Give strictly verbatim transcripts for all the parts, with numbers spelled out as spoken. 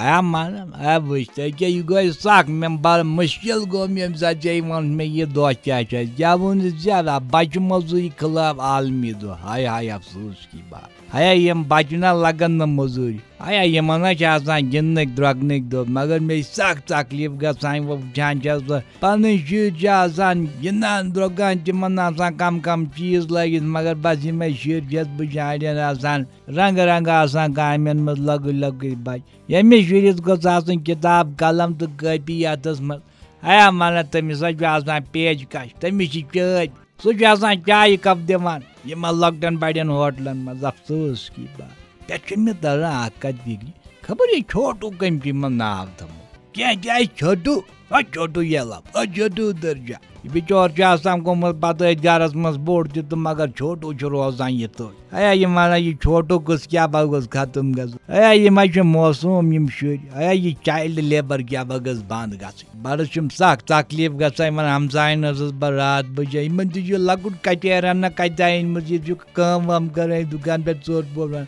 آ مانم، آ وٕچھ تہٕ أکیٛاہ یہِ گوٚو سخ، مےٚ بڑٕ مُشکِل گوٚو مےٚ ییٚمہِ ساتہٕ ژےٚ ووٚنُتھ مےٚ یہِ دۄہ کیٛاہ چھُ اَسہِ، کیٛاہ ووٚن ژےٚ؟ آ، بچہٕ مٔزوٗری خلاف عالمی دۄہ، ہاے ہاے افسوس کی بات، ہایا یِم بچہٕ نہ لگن نہٕ مٔزوٗرِ۔ آیا یِمن ہا چھِ آسان گِنٛدنٕکۍ درٛۄکنٕکۍ دۄہ، مگر مےٚ چھِ سخ تکلیٖف گژھان، وۄنۍ وٕچھان چھَس بہٕ پنٕنۍ شُرۍ چھِ آسان گِنٛدان درٛۄکان، تِمن آسان کم کم چیٖز لٲگِتھ، مگر بس یِمے شُرۍ چھَس بہٕ وٕچھان، اَڑٮ۪ن آسان رنٛگہٕ رنٛگہٕ آسان کامٮ۪ن منٛز لۄکٕٹۍ لۄکٕٹۍ بچہٕ۔ ییٚمِس شُرِس گوٚژھ آسُن کِتاب، قلم تہٕ کٲپی اَتھس منٛز۔ آیا ونان تٔمِس ہا چھُ آسان پیچ کش، تٔمِس چھِ چٲبۍ۔ سُہ چھُ آسان چایہِ کپ دِوان یِمن لۄکٹٮ۪ن بڑٮ۪ن ہوٹلن منٛز۔ افسوس کی بات۔ پٮ۪ٹھٕ چھُنہٕ مےٚ تران اکھ کتھ فِکرِ، خبر یہِ چھوٹوٗ کٔمۍ چھُ یِمن ناو تھوٚمُت۔ کینٛہہ تہِ آسہِ چھوٹوٗ، ہا چھوٹوٗ یلف، ہا چھوٹوٗ درجہ۔ یہِ بِچور چھُ آسان گوٚمُت پتہٕ أتھۍ گرس منٛز بوٚڑ تہِ تہٕ مگر چھوٹوٗ چھُ روزان یِتھُے۔ ہے، یِم ونان، یہِ چھوٹوٗ کُس کیٛاہ با گوٚژھ ختم گژھُن؟ ہے، یِم ہا چھِ معصوٗم یِم شُرۍ۔ ہے، یہِ چایلڈ لیبر کیٛاہ با گٔژھ بنٛد گژھٕنۍ؟ بڑٕ چھُم سخ تکلیٖف گژھان یِمن ہمساین۔ ٲسٕس بہٕ راتھ بجے، یِمن تہِ چھُ لۄکُٹ کٹیرا نہ کتہِ آیہِ أنمٕژ، یہِ چھُ کٲم وٲم کران دُکان پٮ۪ٹھ ژوٚٹ پوٚٹ رنان۔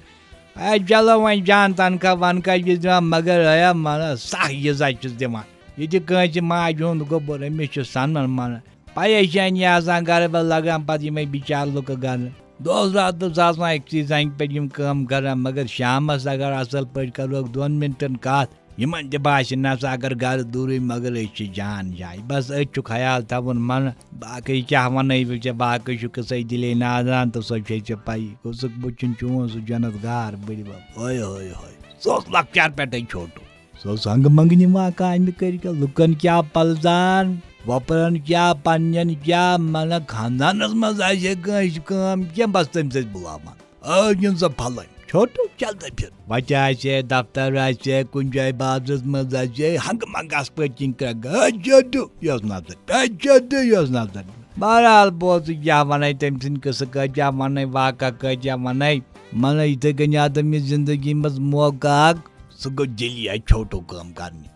ہے، چلو وۄنۍ جان تنخواہ ونخواہ چھِ دِوان، مگر ہے، مطلب سخ عزت چھِس دِوان۔ یہِ تہِ کٲنٛسہِ ماجہِ ہُنٛد گوٚبُر، أمِس چھِ سنان منان۔ پریشٲنی آسان گرٕ بہٕ لگان پتہٕ یِمے بِچارٕ لُکہٕ گرٕ۔ دۄہس راتس آسان أکسٕے زنگہِ پٮ۪ٹھ یِم کٲم کران، مگر شامس اگر اصل پٲٹھۍ کرہوکھ دۄن منٹن کتھ، یِمن تہِ باسہِ نسا اگر گرٕ دوٗرٕے مگر أسۍ چھِ جان جاے۔ بس أتھۍ چھُ خیال تھاوُن منہٕ، باقٕے کیٛاہ ونَے بہٕ ژےٚ، باقٕے چھُ قصے دِلے نادان تہٕ سۄ چھے ژےٚ پَیی۔ کُسُک بُتھ چھُنہٕ چون سُہ جنت گار بٔڈِ بب۔ ہوے ہوے ہوے۔ سُہ اوس لۄکچار پٮ۪ٹھے چھوٹوٗ۔ سُہ اوس ہنٛگہٕ منٛگہٕ نِوان کامہِ کٔرِتھ، لُکن کیٛاہ پلزان، وۄپرن کیٛاہ، پننٮ۪ن کیٛاہ، مطلب خاندانس منٛز آسہِ ہے کٲنٛسہِ کٲم کینٛہہ، بس تٔمِس ٲسۍ بُلاوان۔ آ، یِن سا پھلٲنۍ، چھوٹوٗ چلتے پھر۔ وتہِ آسہِ ہے، دفتر آسہِ ہے، کُنہِ جایہِ بازرس منٛز آسہِ ہے، ہنٛگہٕ منٛگہٕ آسہٕ پٔتۍ کِنۍ کرٛٮ۪کھ، آ، چھوٹوٗ، یۄس نظر، آ، چھوٹوٗ، یۄس نظر۔ بہرحال، بوزُکھ کیٛاہ ونے تٔمۍ سٕنٛدۍ قصہٕ، کٲتیٛاہ ونے، واقعہ کٲتیٛاہ ونے۔ مطلب، یِتھے کٔنۍ آو تٔمِس زندگی منٛز موقعہٕ اکھ، سُہ گوٚو دِلی اَتہِ چھوٹوٗ کٲم کرنہِ۔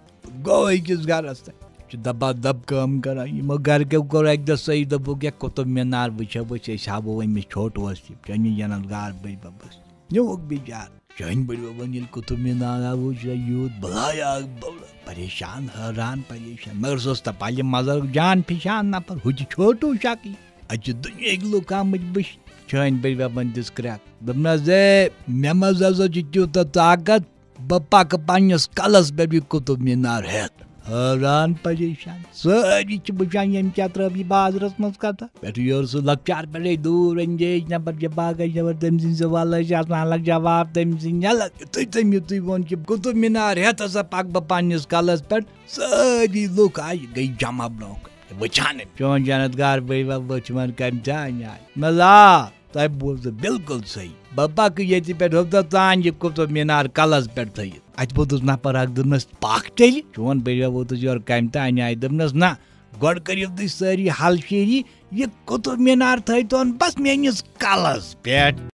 گوٚو أکِس گرس تہٕ چھُ دبا دب کٲم کران۔ یِمو گرِکیو کوٚر اَکہِ دۄہ صحیح، دوٚپُکھ، "یہِ قطب مینار وٕچھو أسۍ، أسۍ ہاوو أمِس چھوٹوس تہِ، چٲنِس جنت گار بٔڈۍ ببس۔" نیوٗکھ بِچار۔ چٲنۍ بٔڈۍ ببن ییٚلہِ قطب مینار آو، وٕچھ یوٗت بلاے اکھ بوٚڑ، پریشان، حٲران، پریشان۔ مگر سُہ اوس تپالہِ مزرُک جان پھِشان نفر، ہُہ تہِ چھوٹوٗ شکلہِ۔ اَتہِ چھِ دُنیہٕکۍ لُکھ آمٕتۍ وٕچھنہِ۔ چٲنۍ بٔڈۍ ببن دِژ کرٛٮ۪کھ۔ دوٚپنس، "ہے، مےٚ منٛز ہسا چھُ تیوٗتاہ طاقت، بہٕ پکہٕ پننِس کلس پٮ۪ٹھ یہِ قطب مینار ہٮ۪تھ۔" حٲران پریشان۔ سٲری چھِ وٕچھان ییٚمۍ کیٛاہ ترٲو یہِ بازرس منٛز کتھا۔ پٮ۪ٹھٕ یورٕ سُہ لۄکچار پٮ۪ٹھے دوٗر اندیش نفر چھِ باقٕے نفر تٔمۍ سٕنٛدِ سُہ ولہٕ چھِ آسان الگ جواب تٔمۍ سٕنٛدِ یلہٕ۔ یُتھُے تٔمۍ یُتُے ووٚن کہِ قطب مینار ہٮ۪تھ ہسا پکہٕ بہٕ پننِس کلس پٮ۪ٹھ، سٲری لُکھ آیہِ گٔے جمع برونٛہہ کُن۔ وٕچھان أمۍ۔ چون جنت گار بٔے وۄنۍ وٕچھ وۄنۍ کمہِ تانۍ آیہِ۔ مےٚ لا تۄہہِ بوٗزُو بِلکُل صحیح۔ بہٕ پَکہٕ ییٚتہِ پٮ۪ٹھ، ہوٚتَتھ تام یہِ قُطُب مینار کَلَس پٮ۪ٹھ تھٲیِتھ۔ اَتہِ ووتُس نفر اَکھ، دوٚپنَس، "پَکھ تیٚلہِ۔" چون بٔڈِبَب ووتُس یورٕ کَمہِ تام آیہِ، دوٚپنَس، "نہ، گۄڈٕ کٔرِو تُہۍ سٲری ہَل شیری، یہِ قُطُب مینار تھٲیتون بَس میٛٲنِس کَلَس پٮ۪ٹھ۔"